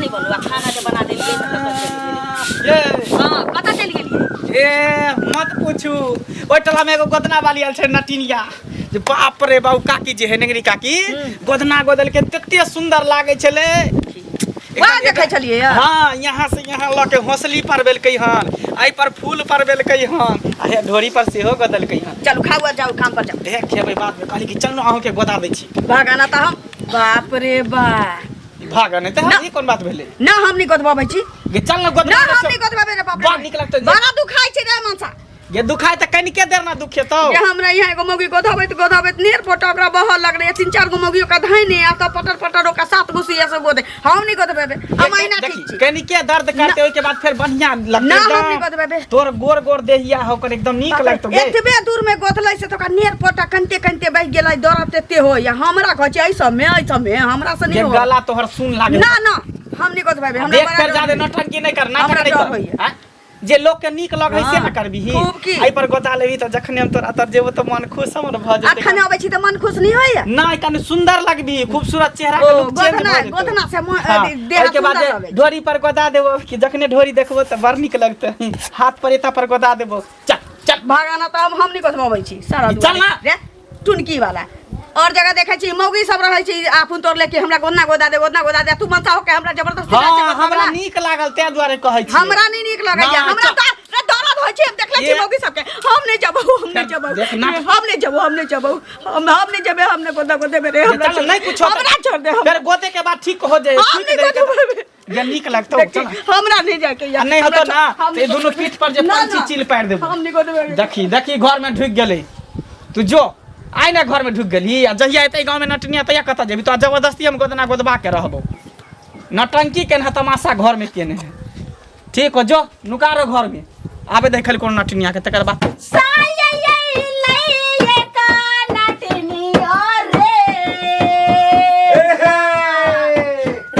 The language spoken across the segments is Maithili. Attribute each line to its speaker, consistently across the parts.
Speaker 1: नहि बनलो आ खाना जे बना देलियै तऽ कतऽ चलि गेलियै?
Speaker 2: ये
Speaker 1: हँ, कतऽ चलि गेलियै?
Speaker 2: ए मत पूछू, ओहि टोला में एगो गोदना वाली आयल छै नटिनिया, जे बाप रे बाबू, काकी जे है नेंगरी काकी, गोदना गोदल के तते सुंदर लागे छलै।
Speaker 3: वाह, देखै छलियै यऽ?
Speaker 2: हाँ, यहाँ से यहाँ लऽ के हौसली पर बेलकै हन, एहि पर फूल पर बेलकै हन, आ हे ढोरी पर सेहो गोदलकै हन।
Speaker 3: चलू खाउ आ जाउ, काम पर जाउ।
Speaker 2: हे खेबै बाद में, कहली कि चल ने अहूँ के गोदा दै छी।
Speaker 3: भागाना तऽ हम, बाप रे बा।
Speaker 2: भाग नहि तऽ ई कोन बात भेलै?
Speaker 3: ना, हम नहीं गोदबाबै छी।
Speaker 2: गे चल ने गोदबा।
Speaker 3: ना, हम नहीं गोदबाबै रे बाप रे।
Speaker 2: बड़ नीक लगतौ।
Speaker 3: बड़ा दुखाइ छै रे मनसा।
Speaker 2: गे दुखाय तऽ कनिके देर ना दुखेतौ।
Speaker 3: जे हमरा यहाँ एगो मौगी गोधबैत गोधबैत नेर फोटा ओकरा बहऽ लगलै, तीन चार गो मौगी ओकरा धैने आ तब पटर पटर ओकरा सात गो सुइया से गोदे। हम नहीं गोदबेबै, हम अहिना ठीक छी।
Speaker 2: कनिके दर्द करते, ओहिके बाद फेर बढ़िया लगतै।
Speaker 3: ना, हम
Speaker 2: एकदम।
Speaker 3: नहीं गोदबेबै।
Speaker 2: तोर गोर गोर देहिया हो ओकर एकदम नीक लगतौ गे।
Speaker 3: एतबे दूर में गोदलै से तऽ ओकरा नेर फोटा कनिते कनिते बहि गेलै, दर्द तेते होइया। हमरा कहै छै एहि सबमे, एहि सबमे हमरा से
Speaker 2: गे
Speaker 3: नहीं हो।
Speaker 2: गला तोहर सुन लागे।
Speaker 3: ना ना, हम नहीं गोदबेबै, हमरा
Speaker 2: देख
Speaker 3: बड़ा
Speaker 2: फेर
Speaker 3: डर
Speaker 2: जादे
Speaker 3: होइया।
Speaker 2: नौटंकी नहीं कर, नाटक
Speaker 3: हमरा
Speaker 2: नहीं
Speaker 3: डर
Speaker 2: कर।
Speaker 3: होइया।
Speaker 2: आँय? जे लोग के नीक लगै से
Speaker 3: हाँ,
Speaker 2: ने करबिही।
Speaker 3: खूब की।
Speaker 2: एहि पर गोता लेबही तऽ जखने हम तोरा तर जेबो तऽ मन खुश हमर भऽ जेतै।
Speaker 3: अखन अबै छी तऽ मन खुश नहीं होइया?
Speaker 2: नहि, कनि सुंदर लगबी, खूबसूरत चेहरा के
Speaker 3: ओ,
Speaker 2: लुक चेंज
Speaker 3: गोधना
Speaker 2: भऽ जेतौ।
Speaker 3: गोधना से
Speaker 2: हाँ,
Speaker 3: देह
Speaker 2: ओहिके बाद
Speaker 3: सुंदर
Speaker 2: जे
Speaker 3: लगै छै।
Speaker 2: ढोरी पर गोदा देबो कि जखने ढोरी देखबो तऽ बड़ नीक लगतै, हाथ पर एता पर गोदा देबो। चल चल।
Speaker 3: भागाना तऽ हम नहीं गोधबाबै छी सारा
Speaker 2: चल ना।
Speaker 3: रे टुनकी वाला। और जगह देखै छी मौगी सब रहै छी आफुन तोड़ लेके हमरा गोदना गोदा दे, गोदना गोदा दे। तू मनसा होके हमरा जबरदस्ती
Speaker 2: हाँ,
Speaker 3: जाइ छै गोदना
Speaker 2: हमरा
Speaker 3: वाला।
Speaker 2: नीक लागल तें दुआरे कहै छी।
Speaker 3: हमरा नहीं नीक लगैया।
Speaker 2: ना,
Speaker 3: हमरा
Speaker 2: चल।
Speaker 3: तऽ रे दर्द होइ छै, हम देखले छी मौगी सबके। हम नहीं जबौ, हम नहीं जबौ।
Speaker 2: देख ना।
Speaker 3: हम नहीं जबौ, हम नहीं जबौ, हम नहीं जबे, हम नहीं गोदा गोदे रे, हमरा
Speaker 2: चल,
Speaker 3: छोड़-
Speaker 2: नहीं कुछ होतै।
Speaker 3: हमरा छोड़ दे, हम
Speaker 2: फेर गोदे के बाद ठीक हो जाए।
Speaker 3: हम
Speaker 2: ठीक
Speaker 3: नहीं
Speaker 2: जाए।
Speaker 3: गोदबेबै।
Speaker 2: जे नीक लगतौ।
Speaker 3: देखी,
Speaker 2: चल।
Speaker 3: हमरा नहीं जाके
Speaker 2: आ नहीं होतो ना
Speaker 3: हम
Speaker 2: तो दुनू पीठ पर जे
Speaker 3: ना,
Speaker 2: पंछी
Speaker 3: ना।
Speaker 2: चिल पारि देबो।
Speaker 3: हम नहीं गोदबेबै।
Speaker 2: देखी देखी, घर में ढुकि गेलै। तू जो आइ ने घर में ढुकि गेली, आ जहिया एतै गाँव में नटनिया तहिया कतऽ जेबी? तो जबरदस्ती हम गोदना गोदबा के रहबो। नटंकी केने है, तमाशा घर में केने है। ठीक हो, जो नुका रहो घर में, आबे देखल कोनो नटनिया के तकर बाद।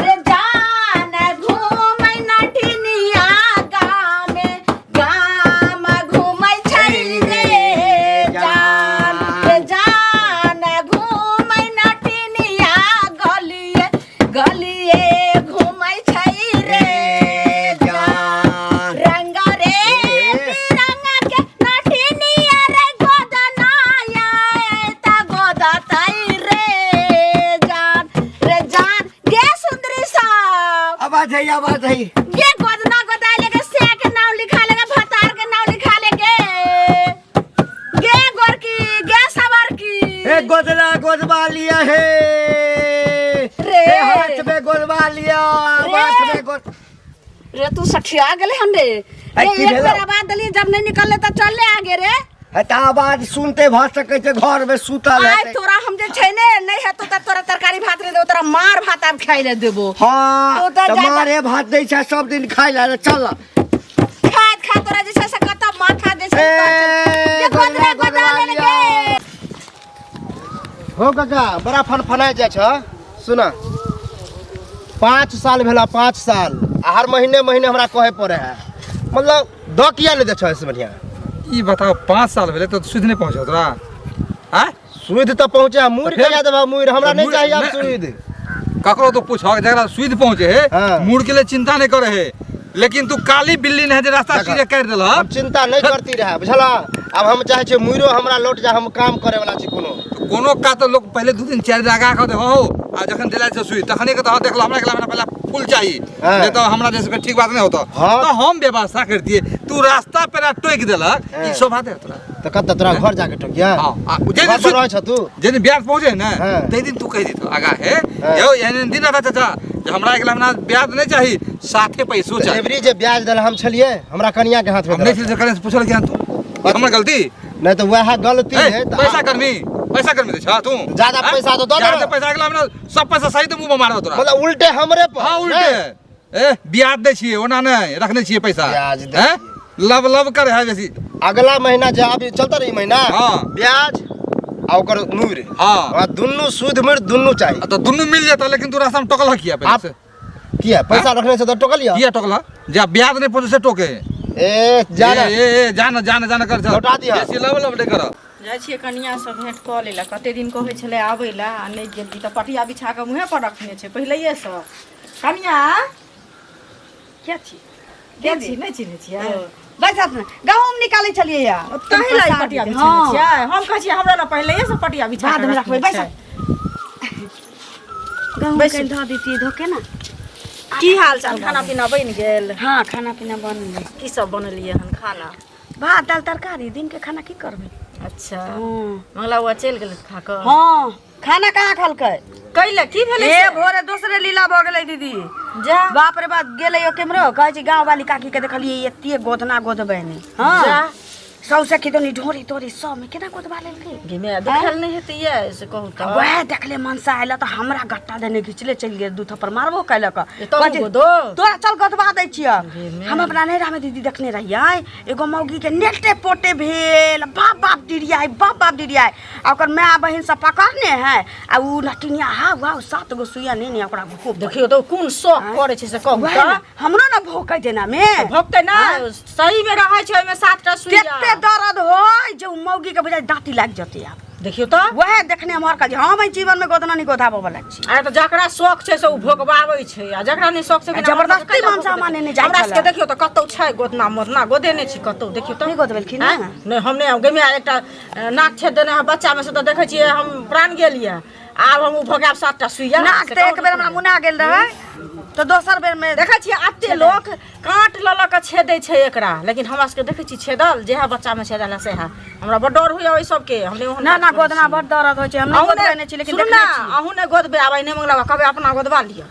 Speaker 3: रे जान घूमै नटिनिया गामे गाम घूमै छै रे जान, रे जान घूमै नटिनिया गलिए गलिए घूमै छै रे जान। रंग रे तिरंग के नटिनिया रे गोदनाया ता गोदतै रे जान, रे जान। गे सुंदरी साहब।
Speaker 4: आवाज है, आवाज है।
Speaker 3: ये गोदना गोदाय लेके से के नाम लिखा लेके भतार के नाम लिखा लेके गे गोरकी गे सवर की।
Speaker 4: ए गोदना गोदवा लिया है।
Speaker 3: रे।
Speaker 4: ए हाथ में गोदवा लिया।
Speaker 3: रे।
Speaker 4: हाथ में गोद
Speaker 3: रे तू सठिया गेले हन रे।
Speaker 4: आई
Speaker 3: रे
Speaker 4: की
Speaker 3: एक
Speaker 4: भेलौ?
Speaker 3: बेर आवाज देली जब नहीं निकलले त चलले आगे रे।
Speaker 4: है त आवाज सुनते भ सकै छै घर में सुतल
Speaker 3: आइ
Speaker 4: हेतै।
Speaker 3: तोरा हम जे छै ने नहीं हेतो त तोरा तरकारी भात नहीं देबो, तोरा मार भात आब खाइ ले देबो।
Speaker 4: हाँ,
Speaker 3: तो
Speaker 4: त
Speaker 3: जा-
Speaker 4: मारे भात दै छै सब दिन खाइ ला, चल।
Speaker 3: खाइत खा तोरा जे छै से कत माथा जे छै
Speaker 4: ए,
Speaker 3: के गोदरा
Speaker 4: गोदरा
Speaker 3: गोदरा
Speaker 4: गोदवा
Speaker 3: लेने
Speaker 4: लिया।
Speaker 3: के।
Speaker 5: हो काका, बड़ा फनफनाय जाइ छ। सुना, 5 साल भेला, 5 साल, आ हर महीने महीने हमरा कहे पड़े है, मतलब दऽ किया नहि दै छ? से बढ़िया
Speaker 6: ई बताओ, 5 साल भेलै तऽ सुधि नहि पहुँचल तोरा? आँय?
Speaker 5: सुध तऽ पहुँचे, मुड़
Speaker 6: फेर-
Speaker 5: कहिया देबह मुड़? हमरा नहि
Speaker 6: मुड़-
Speaker 5: चाहिए आब
Speaker 6: नहि-
Speaker 5: सुध।
Speaker 6: ककरो तो पूछह जकरा सुधि पहुँचे है,
Speaker 5: हाँ।
Speaker 6: मुड़ के लिए चिंता नहीं करे है, लेकिन तू काली बिल्ली नहीं जे रास्ता
Speaker 5: देखा।
Speaker 6: सीधे काटि देलह।
Speaker 5: हम चिंता नहीं करती रहे, बुझला? आब हम चाहे छियै मुड़ो हमरा लौट जा, हम काम करे वाला छी कोनो।
Speaker 6: तऽ कोनो काज तऽ लोक पहिले 2 दिन 4 दिन आगा कऽ दे हो, आ जखन देला छै सुई तखने के तऽ देखल हमरा के पहला फूल चाही।
Speaker 5: हाँ।
Speaker 6: नहीं तो हमरा जैसे ठीक बात नहीं होता।
Speaker 5: हाँ।
Speaker 6: तो हम व्यवस्था करतिए, तू रास्ता पेरा टोकि देलक।
Speaker 5: हाँ।
Speaker 6: ई शोभा दे तोरा?
Speaker 5: तऽ कतऽ तोरा घर जाके टोकिया?
Speaker 6: हाँ, आ जे
Speaker 5: घर
Speaker 6: दिन
Speaker 5: पर रहै छ तू?
Speaker 6: जे दिन ब्याज पहुँचे ने,
Speaker 5: हाँ।
Speaker 6: ताहि दिन तू कहि दितौ आगा हे,
Speaker 5: हाँ।
Speaker 6: यौ एहन एहन दिन रहता चाचा जे हमरा एकला हमरा ब्याज नहीं चाही, साथे पैसो
Speaker 5: तऽ
Speaker 6: चाही।
Speaker 5: एबरी जे ब्याज देल हम छलियै, हमरा कनिया के हाथ में
Speaker 6: हम नहीं
Speaker 5: देलक।
Speaker 6: छलियै, कने से पूछल कि तू हमर गलती
Speaker 5: नहीं तऽ वएह गलती
Speaker 6: ए,
Speaker 5: है तऽ
Speaker 6: पैसा कर्मी, पैसा कर्मी दे छा तू।
Speaker 5: ज्यादा
Speaker 6: हाँ?
Speaker 5: पैसा तो दऽ दे।
Speaker 6: ज्यादा पैसा अगला हमरा सब पैसा सही तो मुंह में मारबो तोरा।
Speaker 5: मतलब उल्टे हमरे पर।
Speaker 6: हाँ, उल्टे।
Speaker 5: नहीं?
Speaker 6: ए ब्याज दै छियै, ओना नहीं रखने छियै पैसा।
Speaker 5: ब्याज दै
Speaker 6: हैं? लब लब करे है बेसी।
Speaker 5: अगला महीना जे अभी चलता रही महीना,
Speaker 6: हाँ।
Speaker 5: ब्याज आ ओकर मुर।
Speaker 6: हाँ।
Speaker 5: हमरा दुनू सूद मुर दुनू चाही।
Speaker 6: आ तो दुनू मिल जेता, लेकिन तू रास्ता में टोकल किया पहले
Speaker 5: आप-
Speaker 6: से?
Speaker 5: किया पैसा रखने से तो टोकलिया?
Speaker 6: किया टोकला? जा ब्याज नहीं पहुंचे से टोके।
Speaker 5: ए जाना।
Speaker 6: ए ए, ए जाना जाना जाना कर चल।
Speaker 5: लौटा दिहऽ।
Speaker 6: बेसी लब लब नहीं कर।
Speaker 1: जाइ छियै कनियाँसँ भेँट कऽ लै लए। कते दिन कहै छलै आबै लए आ नहि गेली, तऽ पटिया बिछा कऽ मुँहे पर रखने छै पहिलैएसँ। कनियाँ।
Speaker 3: के छी?
Speaker 1: के छी? नहि चिन्है छियै?
Speaker 3: बैसत ने, गहूँम निकालै छलियै या।
Speaker 1: ताहि लए ई पटिया बिछेने छियै? हम कहै छियै हमरा लए पहिलैये से पटिया बिछा
Speaker 3: बादमे
Speaker 1: कऽ
Speaker 3: रखबै,
Speaker 1: रखने
Speaker 3: बैसत।
Speaker 1: छै।
Speaker 3: गहूँम
Speaker 1: बैसू।
Speaker 3: कनि धऽ दितियै धोके ने।
Speaker 1: की हाल चाल? खाना पीना बनि गेल?
Speaker 3: हँ, खाना पीना बनलै।
Speaker 1: की सब बनेलियै हन खाना?
Speaker 3: भात दालि तरकारी। दिनके खाना की करबै?
Speaker 1: अच्छा।
Speaker 3: हँ।
Speaker 1: मंगला बुआ चलि गेलै खा कऽ?
Speaker 3: हँ, खाना कहाँ खलकै।
Speaker 1: कैले? की भेलै
Speaker 3: ए
Speaker 1: से?
Speaker 3: भोरे दोसरे लीला भऽ गेलै दीदी।
Speaker 1: जा।
Speaker 3: बाप रे बाप, गेलै ओ केम्हरो, कहै छै गाँव वाली काकी के देखलियै एते गोदना गोदबै ने। हँ।
Speaker 1: जा।
Speaker 3: सौसे खिदौनी ढोरी तोरी सब में केना गोदबा लेलकै।
Speaker 1: गे माय, देखल नहि हेतै ये से कहू तऽ।
Speaker 3: वएह देखले मनसा आयल तऽ हमरा गट्टा देने घिचले चलि गेल, दू थप्पड़ मारबो कयलक।
Speaker 1: ए, तहूँ
Speaker 3: कहै छै,
Speaker 1: गोदो?
Speaker 3: तोरा चल गोदबा दै छियै।
Speaker 1: गे माय।
Speaker 3: हम अपना नैहरा में दीदी देखने रहियै, एगो मौगी के नेटे पोटे भेल, बाप बाप डिरियाइ, बाप बाप डिरियाइ, आ ओकर माय बहिन सब पकड़ने है आ उ नटिनिया हा वाह सात गो सुइया ने ने ओकरा घोप।
Speaker 1: देखियौ तऽ ओ कोन शौक करै छै से कहू
Speaker 3: वएह
Speaker 1: तऽ।
Speaker 3: ने, हमरो ने भोकै जेना मे।
Speaker 1: भोगतै ना, सही मे रहै छै ओहिमे सातटा सुइया।
Speaker 3: कते दर्द होय जे उ मौगी के बुझाइ दाँती लागि जेतै आब।
Speaker 1: देखियौ तऽ।
Speaker 3: वएह देखने हम हरकत, हम एहि जीवन में गोदना नहि गोधाबऽ वाला छी।
Speaker 1: अरे तऽ जकरा शौक छै से ओ भोगबाबै छै आ जकरा नहि शौक छै
Speaker 3: आ जबरदस्ती मनसा माने नहि जाइ
Speaker 1: हमरा
Speaker 3: छलै।
Speaker 1: सबके देखियौ तऽ कतौ छै गोदना मोदना गोदेने छी कतौ? देखियौ तऽ।
Speaker 3: नहि गोदबेलखिन ने?
Speaker 1: आँय? नहि, हम नहि गमे। एकटा नाक छेद देने है बच्चा में से तऽ देखै छियै हम प्राण गेल यऽ, आब हम ओ भोगायब सातटा सुइया?
Speaker 3: नाक
Speaker 1: से
Speaker 3: तऽ
Speaker 1: कहू
Speaker 3: एक बेर हमरा मुना गेल रहै तऽ दोसर बेर में
Speaker 1: देखै छियै एते लोक काँट लऽ लऽ कऽ छेदै छै एकरा, लेकिन हमरा सबके देखै छी छेदल जएह बच्चामे छेदल है सएह। हमरा बड़ डर होइए ओहि सबके, हम नहि ओहन
Speaker 3: ना
Speaker 1: काज
Speaker 3: ना
Speaker 1: करै
Speaker 3: गोदना
Speaker 1: छी।
Speaker 3: बड़ दर्द होइ छै, हम नहि
Speaker 1: अहूँ
Speaker 3: गोदबेने छी लेकिन
Speaker 1: सुनू
Speaker 3: देखने
Speaker 1: ने,
Speaker 3: छी।
Speaker 1: अहूँ नहि गोदबै आब नहि मंगला कहबै, अपना गोदबा लिअ,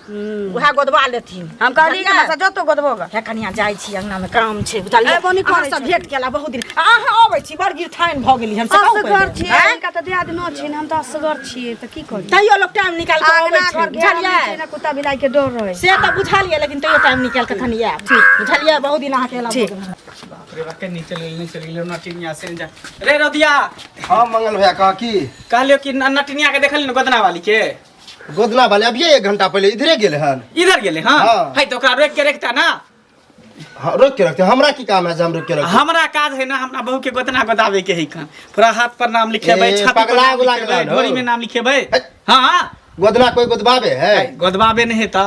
Speaker 1: उएह गोदबा लेथिन।
Speaker 3: हम कहली कि
Speaker 1: बुझलियै?
Speaker 3: मसा जतो गोदबो ग।
Speaker 1: हे कनिया, जाइ छी अङ्गनामे, काम छै, बुझलियै?
Speaker 3: ए, बोनी
Speaker 1: अहाँ
Speaker 3: करै
Speaker 1: सब
Speaker 3: छथिन।
Speaker 1: भेंट केला बहुत दिन आ अहाँ अबै छी, बड़ गिरथाइन भऽ गेली हम से कहू
Speaker 3: असगर
Speaker 1: पहिले।
Speaker 3: छियै।
Speaker 1: आँय?
Speaker 3: हिनका तऽ दियादनो छियनि, हम तऽ असगर छियै तऽ की करी?
Speaker 1: तैयो लोक टाइम निकालि कऽ अबै
Speaker 3: अङ्गना
Speaker 1: छै,
Speaker 3: घर घेरल
Speaker 1: बुझलियै?
Speaker 3: छै ने, कुत्ता बिलाइ के डर रहै।
Speaker 1: से तऽ बुझलियै, लेकिन तैयो टाइम निकालि कऽ कनि आयब, बुझलियै? बहुत दिन अहाँके एला
Speaker 3: ठीक।
Speaker 1: भऽ गेल।
Speaker 2: बाप रे बाप, के चलि गेल, नहि चलि गेल नटिनिया से जा रे रदिया।
Speaker 5: हाँ मंगल भैया, कहा की?
Speaker 2: कहलियो कि नटिनिया के देखली ने गोदना वाली के?
Speaker 5: गोदना वाले अभिये एक घंटा पहले इधरे गेले हन।
Speaker 2: इधर गेले? हाँ।
Speaker 5: हाँ।
Speaker 2: है तऽ ओकरा रोकि के रखता ना।
Speaker 5: हाँ, रोक के रखते, हमरा की काम है जे हम रोक के रखते?
Speaker 2: हमरा काज है ना, हमरा बहू के गोदना गोदाबे के है खन, पूरा हाथ पर नाम लिखेबै,
Speaker 5: ए,
Speaker 2: छाती पर
Speaker 5: पगला
Speaker 2: नाम
Speaker 5: उगला
Speaker 2: लिखेबै,
Speaker 5: गेलन हो।
Speaker 2: ढोरी में नाम लिखेबै।
Speaker 5: है।
Speaker 2: हाँ।
Speaker 5: गोदना कोई गोदबाबे है?
Speaker 2: गोदबाबे नहीं है तऽ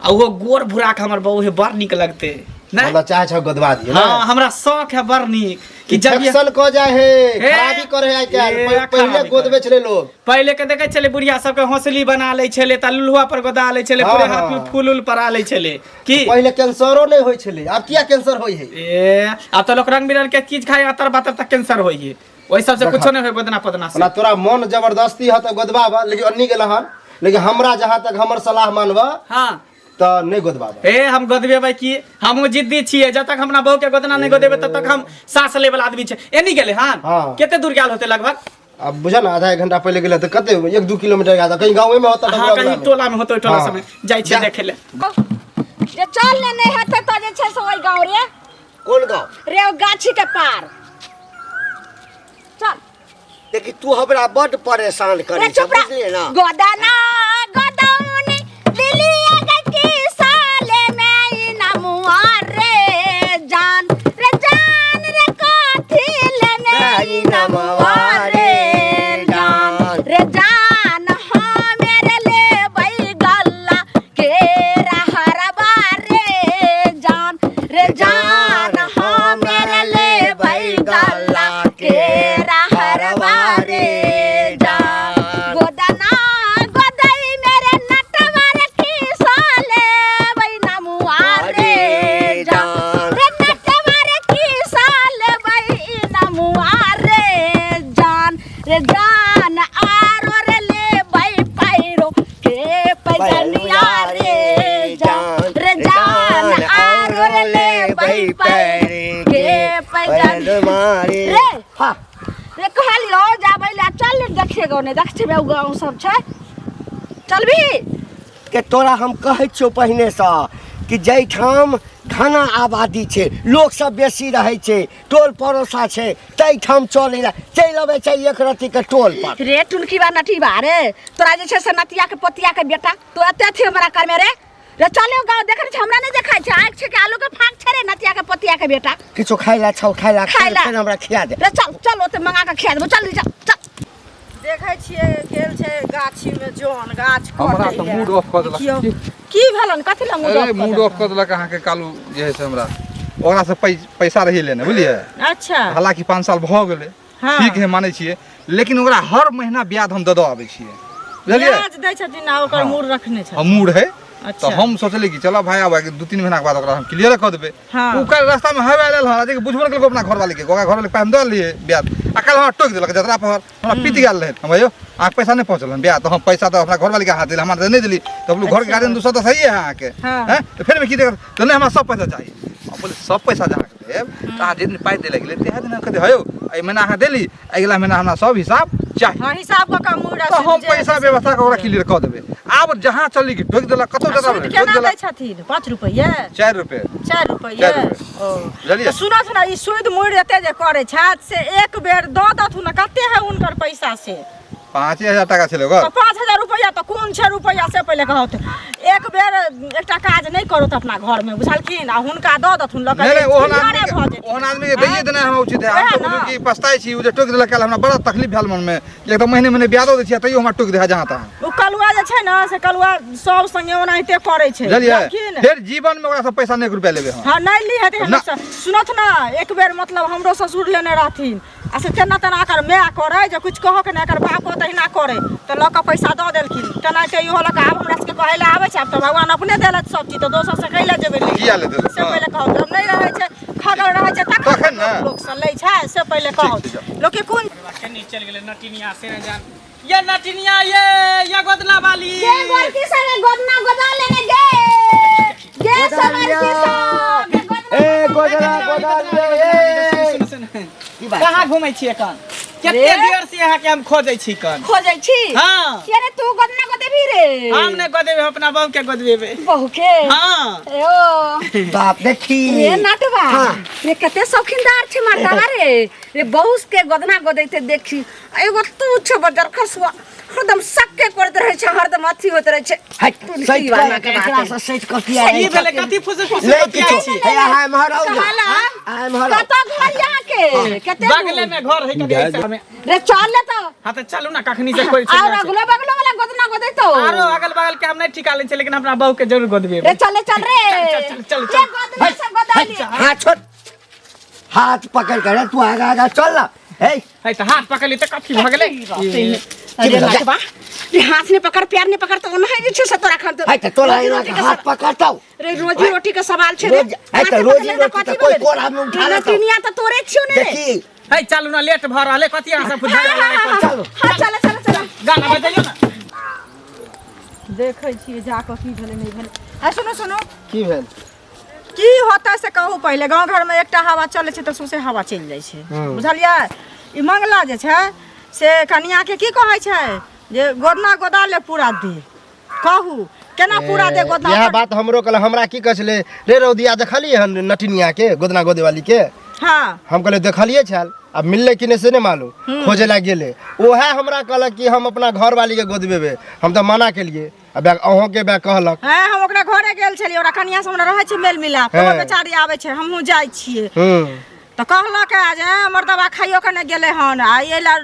Speaker 2: आ ओहो गोर भूरा के हमर बहू है, बड़ नीक लगते नहीं?
Speaker 5: मतलब चाहे छौ गोदबा दिए ना?
Speaker 2: हाँ, हमरा शौक है बड़ नीक कि जब ये-
Speaker 5: इन्फेक्शन को जाए है, खराबी करे है आइ काल्हि।
Speaker 2: ए,
Speaker 5: पहिले
Speaker 2: खराबी
Speaker 5: गोदबे छलै लोग।
Speaker 2: पहिले के देखे छलै बुढ़िया सबके हौसली बना लै छलै तऽ लुल्हुआ पर गोदा लै छलै,
Speaker 5: हाँ,
Speaker 2: पूरे
Speaker 5: हाँ।
Speaker 2: हाथ में फूल उल परा लै छलै की।
Speaker 5: पहिले कैंसरो नहीं होई छलै, आब किया कैंसर होई है?
Speaker 2: ए, आब तऽ लोक रंग बिरंग के चीज खाइ, अतर बातर तक कैंसर होइ है। ओहि सबसे
Speaker 5: देखा।
Speaker 2: कुछो नहीं होय गोदना पदना से।
Speaker 5: ओना तोरा मन जबरदस्ती है तऽ गोदबाब, लेकिन अन्नी गेल हन, लेकिन हमरा जहाँ तक हमर सलाह मानबह
Speaker 2: हाँ
Speaker 5: तऽ नहीं गोदबाब।
Speaker 2: ए, हम गोदबेबै की, हमहूँ जिद्दी छियै, जब तक हमरा बहू के गोदना नहीं गोदेबै तब तक हम सास ले वाला आदमी छै। एनी गेलै हन?
Speaker 5: हाँ।
Speaker 2: कते दूर गेल होतै लगभग?
Speaker 5: अब बुझा ना, आधा एक घंटा पहले गेलै तऽ कते 1-2 किलोमीटर गेल कहीं गाँवे में होता।
Speaker 2: हाँ, कहीं टोला में होतै, ओहि टोला
Speaker 5: हाँ।
Speaker 2: सबमे जाइ छियै
Speaker 5: जा।
Speaker 2: देखै लए।
Speaker 1: जे चल ने, नहि हेतै तऽ जे छै से ओहि गाँव रे।
Speaker 4: कोन गाँव?
Speaker 1: रे, ओ गाछी के पार चल।
Speaker 4: देखी, तू हमरा बड्ड परेशान
Speaker 1: रे
Speaker 4: करै छ।
Speaker 1: चुप रह।
Speaker 4: बुझलियै ना?
Speaker 1: गोदना गोदौनी दिलिया की साले में नमुआ रे जान रे जान रे कथी ले में नमुआ रे जान रे जान, हाँ मेरे ले बई गल्ला के हरबा रे जान रे जान, हाँ मेरे ले बई गल्ला के हरबा रे जान। गोदना गोदई मेरे नटवर की साले बई नमुआ रे जान रे, नटवर की साले बई नमुआ रे जान रे जान, आरो रे ले बई पैरो के पैजनिया रे जान रे जान, आरो रे ले बई पैर के पैजनिया
Speaker 4: मारे
Speaker 1: रे। हाँ रे, कहलियो जाबै ले, चल ने देखिए ने, देखै छियै गाँव सब छै, चलबी?
Speaker 4: के तोरा हम कहै छियौ पहिनेसँ कि जाहिठाम घना आबादी छै, लोक सब बेसी रहै छै, टोल पड़ोसा छै, ताहिठाम चलै लए चलि अबै छै एक रत्तीके टोल पर।
Speaker 1: रे टुनकी बा नटी बा रे, तोरा जे छै से नतिया के पोतिया के बेटा, तू एते अथी हमरा करमे रे। रे चले गाँव, देखै छै हमरा नहि देखाइ छै, आँखि छै कि आलू के फाँक छै रे नतिया के पोतिया के बेटा?
Speaker 4: किछो खाइ लए छौ? खाइ लए?
Speaker 1: खाइ लए।
Speaker 4: फेर हमरा खिया दे।
Speaker 1: रे चल चल, ओते मंगा के खिया देबो, चल चल चल।
Speaker 3: देखै छियै गेल छै गाछी में जन गाछ
Speaker 6: हमरा
Speaker 3: कटै
Speaker 6: तऽ
Speaker 3: लए।
Speaker 6: मूड ऑफ कऽ देलक।
Speaker 3: देखियौ।
Speaker 1: की भेलन कथी ला मूड
Speaker 6: अरे
Speaker 1: ऑफ
Speaker 6: मूड ऑफ कऽ देलक अहाँके कालू जे है से हमरा ओकरा से पैसा रही लेने बुझलियै।
Speaker 1: अच्छा।
Speaker 6: हालांकि 5 साल भऽ गेलै।
Speaker 1: हाँ।
Speaker 6: ठीक है मानै छियै, लेकिन ओकरा हर महीना ब्याज हम दऽ दऽ आबै छियै, बुझलियै?
Speaker 1: ब्याज दै छथिन आ ओकर
Speaker 6: हाँ।
Speaker 1: मूड़ रखने छथिन।
Speaker 6: हम मूड है।
Speaker 1: अच्छा।
Speaker 6: तऽ हम सोचली कि चलो भाई आब 2-3 महीना के बाद ओकरा हम क्लियर कऽ देबै।
Speaker 1: हाँ।
Speaker 6: ओ काल्हि रास्ता में हवा आयल हन, जे बुझबो नहि केलकै अपना घरवाली के, ओकरा घरवाली के पाइ हम दऽ देलियै ब्याज, आ काल्हि हमरा टोकि देलक जतरा पर, हमरा पीट गेल रहै। हम यौ अहाँके पैसा नहि पहुँचल हन ब्याज, तऽ हम पैसा तऽ अपना घरवाली के हाथ देली, हमरा तऽ नहि देली। तऽ बोलू घरके गार्जियन दोसर तऽ सही है अहाँके।
Speaker 1: हाँ।
Speaker 6: हैं? तऽ फेर की दिक्कत? तऽ नहि हमरा सब पैसा चाही। हम बोले सब पैसा जे अहाँके देब तऽ अहाँ जे दिन पाइ दै लए गेलियै तेहे दिन हम कहलियै हयौ एहि महीना अहाँ देली, अगिला महीना हमरा सब हिसाब चाही।
Speaker 1: हाँ, हिसाब कऽ कऽ मूड़
Speaker 6: तऽ हम पैसा व्यवस्था कऽ ओकरा क्लियर कऽ देबै। आब जहाँ चली कि टोकि देलक, कतौ जतरा
Speaker 1: सूद
Speaker 6: टोकि
Speaker 1: केना दै
Speaker 6: देलक।
Speaker 1: छथिन? 5 रुपैए?
Speaker 6: 4 रुपए।
Speaker 1: 4 रुपैए?
Speaker 6: 4 रुपए।
Speaker 1: ओ।
Speaker 6: बुझलियै?
Speaker 1: तऽ सुनथ ने, ई सूद मुड़ि एते जे करै छथि से एक बेर दऽ दथुन ने, कते है हुनकर पैसा से?
Speaker 6: 5000 टाका छलै ओकर।
Speaker 1: तऽ 5000 रुपैआ तऽ कोन छै रुपैआ से पहिले कहत। एक बेर एकटा काज नहि करत अपना घरमे, बुझलखिन? आ हुनका दऽ दथुन लऽ कऽ
Speaker 6: नहीं नहीं, ओहन
Speaker 1: क्लियरे
Speaker 6: आदमी के
Speaker 1: भऽ जेतै।
Speaker 6: ओहन आदमी के दैये देनाइ हमरा उचित है। हम
Speaker 1: वएह
Speaker 6: तऽ
Speaker 1: ने।
Speaker 6: बुझू कि पछताइ छी, ओ जे टोकि देलक काल्हि हमरा बड़ा तकलीफ भेल मनमे कि एकदम महीने महीने ब्याजो दै छियै तैयो हमरा टोकि दै है जहाँ तहाँ।
Speaker 1: ओ कलुआ जे छै ने से कलुआ सब संगे ओनाहिते करै छै,
Speaker 6: बुझलियै?
Speaker 1: बुझलखिन?
Speaker 6: फेर जीवन में ओकरा से पैसा नहीं 1 रुपया लेबै हम।
Speaker 1: हाँ, नहीं ली हेतै
Speaker 6: ना।
Speaker 1: सुनत ना, एक बेर मतलब हमरो ससुर लेने रहथिन आ से तेना तेना एकर माय करै जे किछु कहऽ के नहि, एकर बापो तहिना करै, तऽ लऽ कऽ पैसा दऽ देलखिन। तेनाहिते इहो लऽ कऽ आब हमरा सबके कहै लए आबै छै, आब तऽ भगवान अपने देलथि सब चीज, तऽ दोसर से कै लए जेबै लै?
Speaker 6: किया लेतै?
Speaker 1: से पहिले कहू, जब नहि रहै छै खगल रहै छै
Speaker 6: तखन
Speaker 1: तखन
Speaker 6: ने।
Speaker 1: लोक से लै छै, से पहिले कहू
Speaker 6: छै, जाउ।
Speaker 1: लोकके कोन
Speaker 2: केनी चलि गेलै नटिनिया से नहि जान। ये नटिनिया ये ये गोदना वाली
Speaker 1: गे गोरकी संगे गोदना गोदा लेने गे गे सवार की सब
Speaker 4: ए गोदना गोदा ले ए।
Speaker 2: सुन, सुन, सुन।
Speaker 4: की बात?
Speaker 2: कहाँ घूमै छियै कन? कते देर से अहाँके हम खोजै छी कन।
Speaker 1: खोजै छी?
Speaker 2: हाँ।
Speaker 1: अरे तू गोदना गोदेबी रे?
Speaker 2: हम नहि गोदेबै, हम अपना बहू के गोदबेबै।
Speaker 1: बहू के?
Speaker 2: हाँ।
Speaker 1: ओ
Speaker 4: बाप देखी
Speaker 1: रे नटवा।
Speaker 4: हाँ।
Speaker 1: रे कते शौकीनदार छै मर्दावा रे। रे बहू के गोदना गोदैते देखी, एगो तू छौ बजर खसुआ, हरदम सक्के करैत रहै छै, हरदम अथी होइत रहै छै।
Speaker 4: हट,
Speaker 1: तू
Speaker 4: सैठ
Speaker 1: की
Speaker 4: कऽ
Speaker 1: वाला के बात
Speaker 4: एकरा
Speaker 1: है?
Speaker 4: से सैठ कऽ किया
Speaker 2: की
Speaker 4: रहै
Speaker 2: भेलै?
Speaker 4: छै?
Speaker 2: कथी फुसुर फुसुर
Speaker 4: ले
Speaker 2: बतियाइ
Speaker 4: किछु
Speaker 2: छी?
Speaker 4: हे अहाँ एम्हर आउ ने।
Speaker 1: कहला,
Speaker 4: अहाँ एम्हर आउ।
Speaker 1: कतऽ घर यहाँ के? कते दूर?
Speaker 2: बगले में घर है कथी ऐसा में।
Speaker 1: रे चल ले तो।
Speaker 2: हाँ तऽ चलू ना, कखनी से कोई
Speaker 1: और अगलो बगलो वाला गोदना गोदैतो।
Speaker 2: आरो अगल बगल के हम नहीं ठिका लै छियै, लेकिन अपना बहू के जरूर गोदबेबै।
Speaker 1: रे चल ले, चल रे।
Speaker 2: चल, चल, चल,
Speaker 1: रे
Speaker 2: चल।
Speaker 1: गोदना सब गोदा लिए।
Speaker 4: हाथ छोड़, हाथ पकड़ कर रे, तू आगा आगा चल ना। हे
Speaker 2: है तऽ हाथ पकड़ली तऽ कथी भऽ गेलै?
Speaker 1: अरे नटवा, रे हाथ ने पकड़, प्यार ने पकड़, तऽ ओनाहि जे छै से तोरा खान
Speaker 4: है तऽ तोरा
Speaker 1: रोजी
Speaker 4: एना
Speaker 1: रोटी
Speaker 4: के
Speaker 1: के
Speaker 4: हाथ पकड़तौ।
Speaker 1: रे रोजी रोटी के सवाल छै रे।
Speaker 4: रोज- है तऽ
Speaker 1: हाथ
Speaker 4: रोजी
Speaker 1: पकड़ले तऽ
Speaker 4: रोटी
Speaker 1: कथी
Speaker 4: तऽ कोइ
Speaker 1: भेलै?
Speaker 4: कोरा मे उठा
Speaker 1: रे
Speaker 4: लेतौ।
Speaker 1: नटिनिया तऽ तोरे छियौ ने रे।
Speaker 4: देखी
Speaker 2: है चलू ना, लेट भऽ रहलै, कथी अहाँ सब झगड़ा लड़ाइ करै छी?
Speaker 4: चलू।
Speaker 1: हाँ चलो चलो चलो।
Speaker 2: गाना बजैयौ ना।
Speaker 1: देखै छियै जा कऽ की भेलै नहि भेलै। आ सुनू सुनू,
Speaker 5: की भेल?
Speaker 1: की होतै से कहू पहिले। गाँव घरमे एकटा हवा चलै छै तऽ सौंसे हवा चलि जाइ छै, बुझलियै? ई मंगला जे छै से कनियाके की कहै छै जे गोदना गोदा ले पूरा दे, कहू केना पूरा दे गोदना?
Speaker 5: इएह बात हमरो कहल। हमरा की कहै छलै रे रौदिया, देखलियै हन नटिनिया के गोदना गोदे वाली के?
Speaker 1: हाँ।
Speaker 5: हम कहलियै देखलियै छल, आब मिललै कि नहि से नहि मालूम, खोजे लए गेलै। ओएह हमरा कहलक कि हम अपना घरवाली के गोदबेबै, हम तऽ मना केलियै। आ बैग अहूँके बैग कहलक।
Speaker 1: हँ, हम ओकरा घरे गेल छलियै, ओकरा कनिया से हमरा रहै छै मेल मिलाप,
Speaker 5: हँ।
Speaker 1: ओहो बेचारी आबै छै, हमहूँ जाइ छियै। तऽ कहलक जे मर्दबा खाइयो के नहि गेलै हन आ एहि लए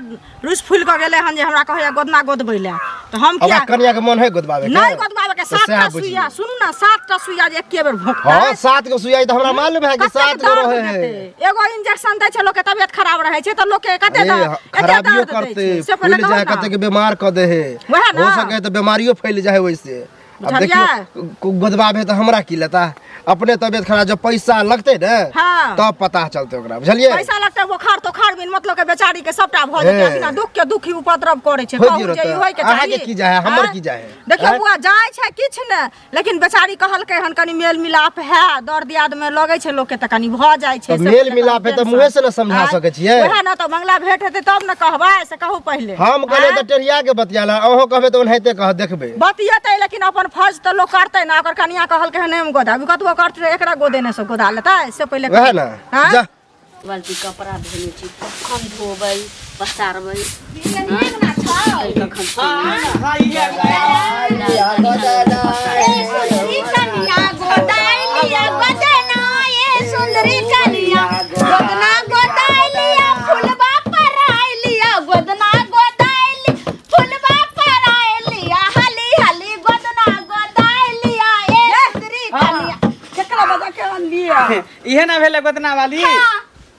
Speaker 1: रुसि फूलि कऽ गेलै हन जे हमरा कहैया गोदना गोदबै लए, तऽ हम
Speaker 5: ओकरा
Speaker 1: किया
Speaker 5: कनिया के मन है गोदबावे के?
Speaker 1: नहि गोदबावे के।
Speaker 5: तऽ सएह
Speaker 1: 7टा
Speaker 5: बुझियौ।
Speaker 1: सुइया, सुनू ने, 7टा सुइया जे एके बेर भोंकतै।
Speaker 5: हाँ, 7 गो सुइया तऽ हमरा मालूम है कि
Speaker 1: कतेक
Speaker 5: 7 गो
Speaker 1: दर्द
Speaker 5: रहे है।
Speaker 1: देतै? एगो इंजेक्शन दै छै, लोक के तबियत खराब रहै छै तऽ लोक के कते
Speaker 5: अरे,
Speaker 1: दर्द, एते
Speaker 5: खराबियो
Speaker 1: दर्द दै
Speaker 5: करते
Speaker 1: छै, से पहिले
Speaker 5: फूलि
Speaker 1: कहू
Speaker 5: जाए,
Speaker 1: ना।
Speaker 5: कते के बीमार कऽ दे है।
Speaker 1: वएह ना।
Speaker 5: हो सके है तऽ बीमारियो फैल जाए वैसे। अब
Speaker 1: बुझलियै?
Speaker 5: देखियौ गोदबाबे तऽ हमरा की लेता, अपने तबियत खराब जब पैसा लगतै ने
Speaker 1: हाँ।
Speaker 5: तब पता चलतै ओकरा, बुझलियै?
Speaker 1: पैसा लगतै, बोखार तोखार बिन मतलब के बेचारी के सबटा भऽ जेतै।
Speaker 5: हे।
Speaker 1: अखना दुख के दुखी उपद्रव करै छै।
Speaker 5: होइ
Speaker 1: कहू
Speaker 5: दियौ
Speaker 1: जे
Speaker 5: तऽ,
Speaker 1: ई होइके
Speaker 5: अहाँके
Speaker 1: चाही?
Speaker 5: की जाइ है, हमर
Speaker 1: आँय?
Speaker 5: की जाइ है?
Speaker 1: देखियौ
Speaker 5: आँय?
Speaker 1: बुआ, जाइ छै किछु ने, लेकिन बेचारी कहलकै हन कनि मेल मिलाप है, दर दियाद में लगै छै लोकके तऽ कनि भऽ जाइ छै।
Speaker 5: तऽ
Speaker 1: से
Speaker 5: मेल
Speaker 1: पहिले
Speaker 5: मिलाप है
Speaker 1: कनि
Speaker 5: तऽ
Speaker 1: टेंशन।
Speaker 5: मुँहे से ने समझा
Speaker 1: आँय?
Speaker 5: सकै छियै।
Speaker 1: वएह ने, तऽ मंगला भेंट हेतै तब ने कहबै, से कहू पहिले।
Speaker 5: हम कहलियै
Speaker 1: आँय?
Speaker 5: तऽ टेढ़िया के बतियाला, अहूँ कहबै तऽ ओनाहिते कह देखबै।
Speaker 1: बतियेतै, लेकिन अपन फर्ज तऽ लोक करतै ने। ओकर कनिया कहलकै हन नहि हम गोदाबी, कतबो करतै एकरा गोदेने से गोदा लेतै, से पहिले
Speaker 5: वएह
Speaker 1: कहू।
Speaker 5: ने।
Speaker 1: आँय?
Speaker 5: जा
Speaker 7: बाल्टी कपड़ा धोने छी, कखन धोबै पसारबै? कखन?
Speaker 1: सुंदरी कनिया गोदाई लिया गोदना, ये सुंदरी कनिया गोदना गोदाई लिया, फुलबा पर आई लिया, गोदना गोदाई ली, फुलबा पर आई लिया, हाली हाली गोदना गोदाई लिया।
Speaker 3: अनलियै।
Speaker 2: इहे ना भेलै गोदना वाली।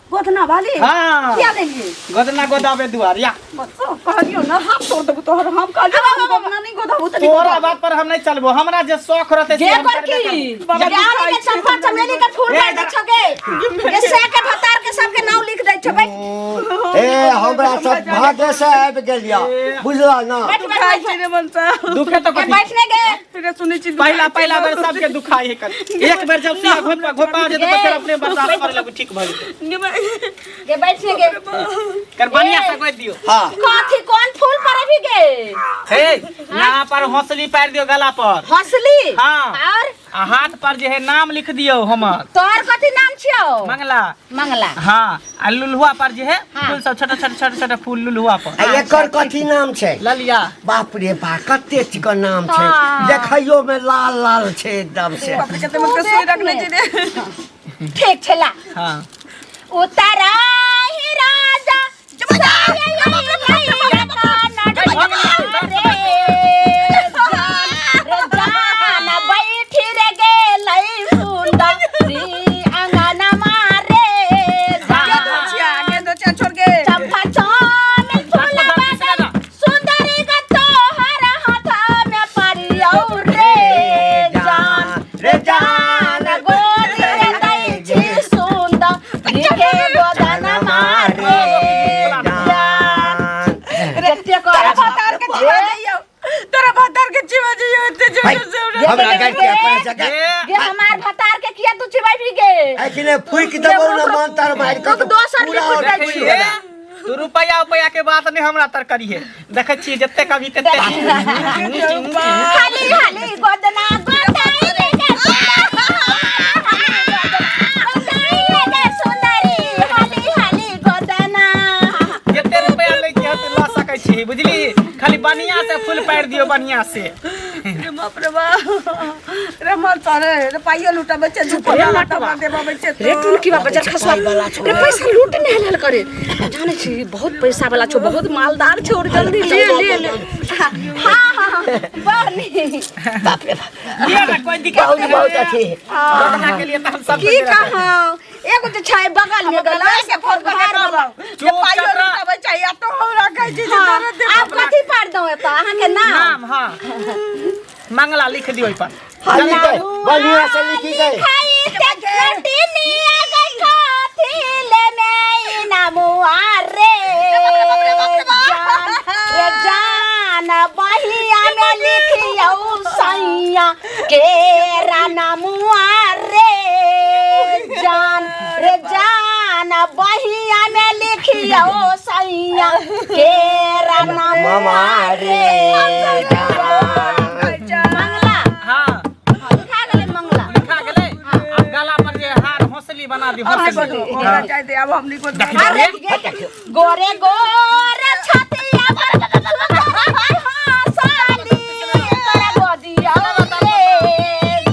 Speaker 3: गोदना वाली?
Speaker 2: हाँ।
Speaker 3: किया लेलियै?
Speaker 2: गोदना गोदाबे दुआर या।
Speaker 3: कहलियौ ना हाथ तोड़ देबौ तोहर, हम कहलियौ हम गोदना नहीं गोदाबू त
Speaker 2: तोरा बात पर हम नहीं चलबो, हमरा जे शौक रहते से
Speaker 1: गे
Speaker 2: हम
Speaker 1: कर
Speaker 2: करबे
Speaker 1: की
Speaker 2: करबो।
Speaker 1: ज्ञान के चंपा चमेली के फूल
Speaker 2: ए,
Speaker 1: पाइ दै छौ गे, ये से के भतार के सबके नाम लिख दै छौ। बैठ
Speaker 4: ए हमरा सब भागे से आबि गेलिया, बुझला ना?
Speaker 1: बैठ बैठ
Speaker 3: खाइ
Speaker 1: बैठ।
Speaker 3: छी रे मनसा।
Speaker 2: दुखे तो
Speaker 1: ए,
Speaker 2: कथी?
Speaker 1: बैठने गे।
Speaker 3: रे सुनै छी।
Speaker 2: पहिला पहिला बेर सबके दुखाइ है कर, एक बेर जब सुइया घोपा घोपा जेतै तऽ फेर अपने बर्दाश्त करे लगू, ठीक भऽ जेतै।
Speaker 1: गे बैठने गे।
Speaker 2: कर बढ़िया से गोदि दियौ।
Speaker 4: हाँ।
Speaker 1: कथी कोन फूल पर अभी गे?
Speaker 2: हे यहाँ पर हौसली पारि दियौ गला पर।
Speaker 1: हौसली?
Speaker 2: हाँ।
Speaker 1: और
Speaker 2: आ हाथ पर जे है नाम लिख दियौ हमर।
Speaker 1: तोहर कथी नाम छियौ?
Speaker 2: मंगला।
Speaker 1: मंगला।
Speaker 2: हाँ, आ लुलहुआ पर जे है
Speaker 1: हाँ।
Speaker 2: फूल सब, छोटा छोटा छोटा छोटा फूल लुलहुआ पर।
Speaker 4: आ एकर कथी नाम छै?
Speaker 2: ललिया।
Speaker 4: बाप रे बा, कते चिकन नाम छै।
Speaker 1: हाँ।
Speaker 4: देखैयो में लाल लाल छै एकदम से।
Speaker 3: कते मन के सुई रखने छी रे।
Speaker 1: ठीक छला।
Speaker 2: हाँ।
Speaker 1: उतरा ही राजा
Speaker 4: रे जान
Speaker 3: तोरा भतार के चिबा जइयौ, तोरा भतार के चिबा जइयौ एते जोर से हमरा।
Speaker 4: हमरा गाड़ के अपन जगह।
Speaker 1: गे हमार भतार के किया तू चिबाई गे?
Speaker 4: ऐखने फूक देबौ ना मंतर मारि के
Speaker 1: रुक, दोसर
Speaker 4: पूरा
Speaker 1: लिखुट
Speaker 4: और
Speaker 1: जाइ
Speaker 4: फूल
Speaker 1: छी।
Speaker 4: हो जा।
Speaker 2: तू रुपया उपया के बात नहीं हमरा तर करिहे, देखै छियै जते कभी तते।
Speaker 1: खाली खाली गोदना गोदाई रे गे सुंदरी, हाली हाली गोदना।
Speaker 2: जते रुपया लै के हत ल सकै छी, बुझली? खाली बढ़िया से फूल पारि दियौ बढ़िया से।
Speaker 3: रे बाप रे बाप रे, मन तोरे रे पाइयो लुटाबै छै, झूठो लुटाबै देबाबै छै।
Speaker 7: रे टुनकी बाबा बजार खसवा रे, पैसा लूट नहीं हल करे। जाने छी बहुत पैसा वाला छौ, बहुत मालदार छौ, और जल्दी ले ले ले।
Speaker 1: हाँ हाँ हाँ, बड़ नीक।
Speaker 4: बाप रे बाप,
Speaker 2: लिअ ना, कोई दिक्कत
Speaker 4: बहुत
Speaker 2: नहीं।
Speaker 4: बहुत अथी।
Speaker 2: गोदना के लिए तऽ हम सब
Speaker 1: की कहूँ, एगो जे छै बगल में गला
Speaker 3: के फोन करके कहलौ जे
Speaker 2: चुप
Speaker 3: पाइयो
Speaker 2: चपरा।
Speaker 3: लुटाबै छै आ तो हमरा कहै छी जे
Speaker 1: हाँ,
Speaker 3: तोरे देब।
Speaker 1: आब कथी पार दौ एतऽ अहाँके नाम?
Speaker 2: नाम हाँ मंगला लिख दियौ ओहि पर।
Speaker 4: हाँ, लिख दे, बढ़िया से लिखी गई।
Speaker 1: खाई ते नटिनिया गई कथी ले में नामुआ रे जान रे जान, बहिया में लिखियौ सैया केरा नामुआ रे जान रे जान, बहिया में लिखियौ सैया केरा नामुआ
Speaker 4: मामा
Speaker 1: रे
Speaker 4: रे जान।
Speaker 1: मंगला।
Speaker 2: हाँ।
Speaker 1: लिखा गेलै मंगला।
Speaker 2: लिखा गेलै। आब गला पर जे हार हौसली बना दी, हौसली।
Speaker 3: हमरा चाहे दे, आब हम नहीं गोदना।
Speaker 1: अरे गोरे गोरे छतिया पर हंसाली तोरा गोदिया रे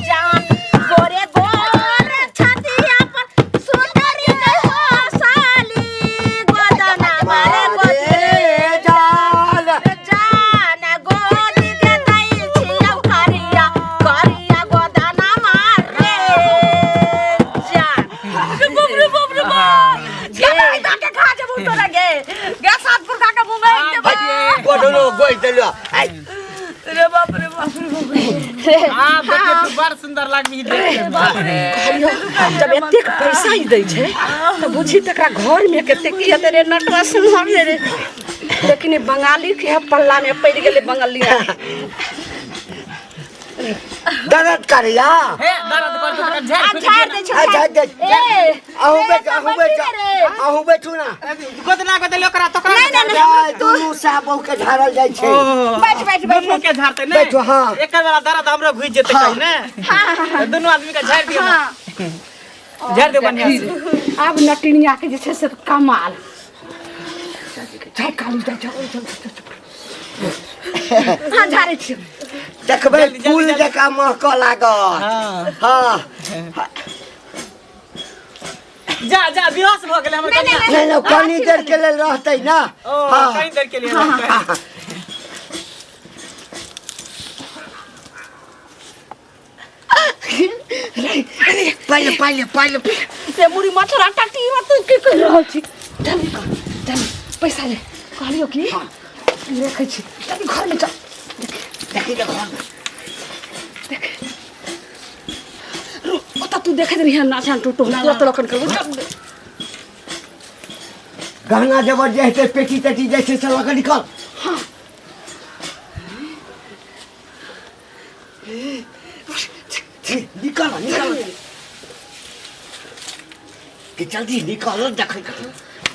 Speaker 1: जान, गोरे गोरे छतिया पर सुंदरी के हंसाली गोदना मारे गोदी
Speaker 4: रे जान।
Speaker 1: जान, गोदी के दै छियौ करिया करिया गोदना मारे जान।
Speaker 3: रे बाप रे बाप रे बाप, केना इदा के खा जेबौ तोरा गे गे, सात पुरखा के मुंह में देबौ।
Speaker 4: गोडलो गोइ देलो आई।
Speaker 3: रे बाप रे बाप रे बाप रे।
Speaker 2: हाँ देखिए तू बड़ सुंदर लागबी देखे में।
Speaker 7: जब एतेक पैसा ही दै छै तऽ बुझी तकरा घर में कतेक की हेतै रे नटवा सुनहर रे। लेकिन ई बंगाली के पल्ला में पड़ि गेलै बंगलिया।
Speaker 4: दर्द करैया।
Speaker 2: हे दर्द कर तो झाड़
Speaker 1: आ
Speaker 2: फूक
Speaker 1: झाड़
Speaker 2: दियौ
Speaker 1: दै छौ।
Speaker 4: आ झाड़ दे।
Speaker 1: ए
Speaker 4: अहूँ बैठू, अहूँ बैठू, अहूँ बैठू ना।
Speaker 2: ना। गोदना गोदले ओकरा तोकरा।
Speaker 1: नहीं, नहीं, नहीं।
Speaker 4: जाय, दुनू साह बहू के झाड़ल जाइ छै।
Speaker 1: बैठ बैठ बैठ।
Speaker 2: दुनू के झाड़ते ने।
Speaker 4: बैठू, हाँ।
Speaker 2: एकर वाला दर्द हमरो घुसि जेतै
Speaker 4: हाँ।
Speaker 2: कहीं ने, दुनू आदमी के झाड़ि दियौ ना। झाड़ि दियौ बढ़िया से।
Speaker 7: आब नटिनिया के जे छै से कमाल जाय, कालू जाय, जाय, जाय, जाय, जाय।
Speaker 1: हाँ झाड़ै छियौ।
Speaker 4: देखबै
Speaker 2: जल्दी, जल्दी,
Speaker 4: फूल
Speaker 2: जल्दी।
Speaker 4: जकाँ महकऽ लागत।
Speaker 2: हाँ।
Speaker 4: हाँ।
Speaker 2: जा जा, बेहोश भऽ गेलै हमर कनिया।
Speaker 4: नहीं नहीं, कनी देर के लेल रहतै ना।
Speaker 2: ओ
Speaker 4: हाँ।
Speaker 2: कनी देर के लिए रहतै।
Speaker 7: रे अरे
Speaker 4: पहिले पहिले पहिले
Speaker 7: से मुड़ी मछरा टाटी में तू की कर रहल छी? जल्दी कर, जल्दी पैसा ले। कहलियो कि देखै छी, जल्दी घर में चल।
Speaker 4: देखी ने घर
Speaker 7: देख रो, ओतऽ तू देखैत रहिहे नाचा टूटो तुरंत लखन करबो। चल।
Speaker 4: गहना जेवर जे हेतै, पेटी तेटी जे छै से लऽ कऽ निकल। निकल निकल कि जल्दी निकल, देखै चल।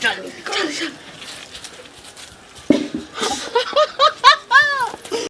Speaker 7: चल चल।